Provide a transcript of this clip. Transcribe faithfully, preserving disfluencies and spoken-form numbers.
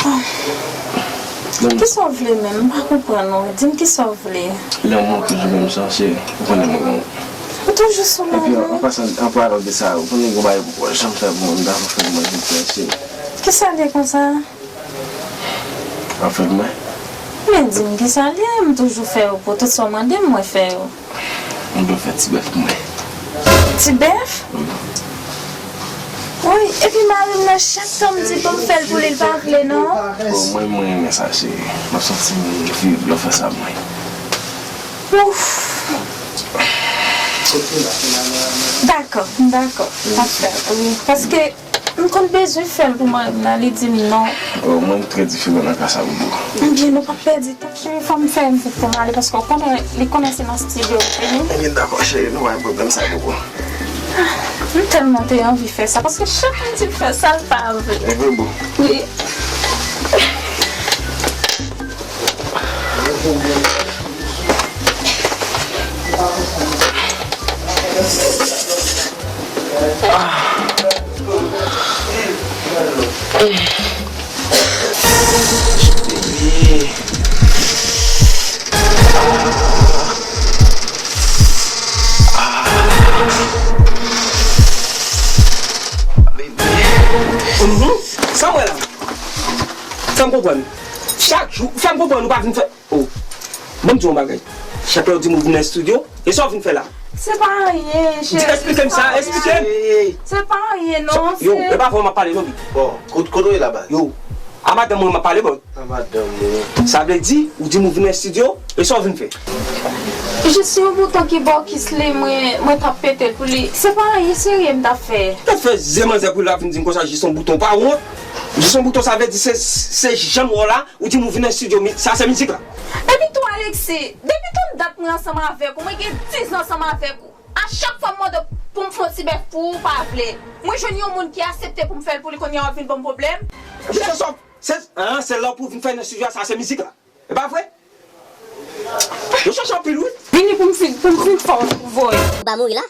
Kisa w vle menm? M pa konprann ou. Di m kisa w vle. Lanmou toujou menm sa, cheri. Ou konnen mwen renmen w. Ou toujou sou lanmou. Epi, an, an pasan, an palan de sa, ou konnen gen bagay ou poko janm fè pou mwen, m ta fè pou mwen, cheri. Kisa l ye konsa? An fè pou mwen. Men di m kisa l ye, m toujou fè yo pou tout sa w mande m, mwen fè yo. M dwe fè ti bèf pou mwen. Ti bèf? Wi. Wi, epi mari m nan chak tan m di pou m fè l pou li, l pa vle non. Bon, mwen, mwen renmen sa, cheri. M ap santi m viv lè w fè sa pou mwen. Ouf. Dakò, m dakò. M ap fè l, wi. Paske m konn bezwen fè l pou mari m nan, li di m non. Oh, mwen, m trè diferan nan ka sa, Bobo. Ebyen, nou p ap pèdi tan. Cheri, fò m fè yon ti tan ale, paske w konnen, li konnen se nan estidyo m te ye. Ebyen, dakò, cheri, nou pa gen pwoblèm sa, Bobo. M tèlman te anvi fè sa, paske chak moun di l fè sa, l pa vle. E vre, Bobo? Wi. Mhm. Sa w wè la? Fè m konprann. Chak jou, fè m konprann ou pa vin fè. Oh. Ban m di w yon bagay. Chak lè w di m ou vin nan estidyo, e sa w vin fè la? Se pa anyen, cheri. Eksplike m sa, eksplike m. Se pa anyen, non. Yo, e pa avè w m ap pale, non, Bi. Bon, kot, kote w ye la, baz? Yo, a madanm mwen m ap pale, bon. A madanm ou. Sa vle di, ou di m ou vin nan estidyo, e sa w vin fè? Jis yon bouton ki bòkis li, mwen, mwen t ap pete l pou li. Se pa anyen serye m t ap fè. T ap fè zen manzè pou l ap vin di m konsa, jis yon bouton, pa wont? Jis yon bouton, sa vle di se, se janm wè w la, ou di m ou vin nan estidyo, mi-, sa se mizik la. Epi tou, Alexis, depi tann dat mwen ansanm avèk ou, mwen gen diz an ansanm avèk ou. A chak fwa m mande w pou m fè yon ti bèf pou ou, ou pa vle. Mwen jwenn yon moun ki aksepte pou m fè l pou li, kounye a w ap vin ban m pwoblèm. Yo chèche w, se, ah, se lè w pou vin fè nan estidyo a, sa se mizik la. E pa vre? Yo chèche w anpil, wi. Vini pou m fin, pou m fin fè w voye. Ou pa mouri la?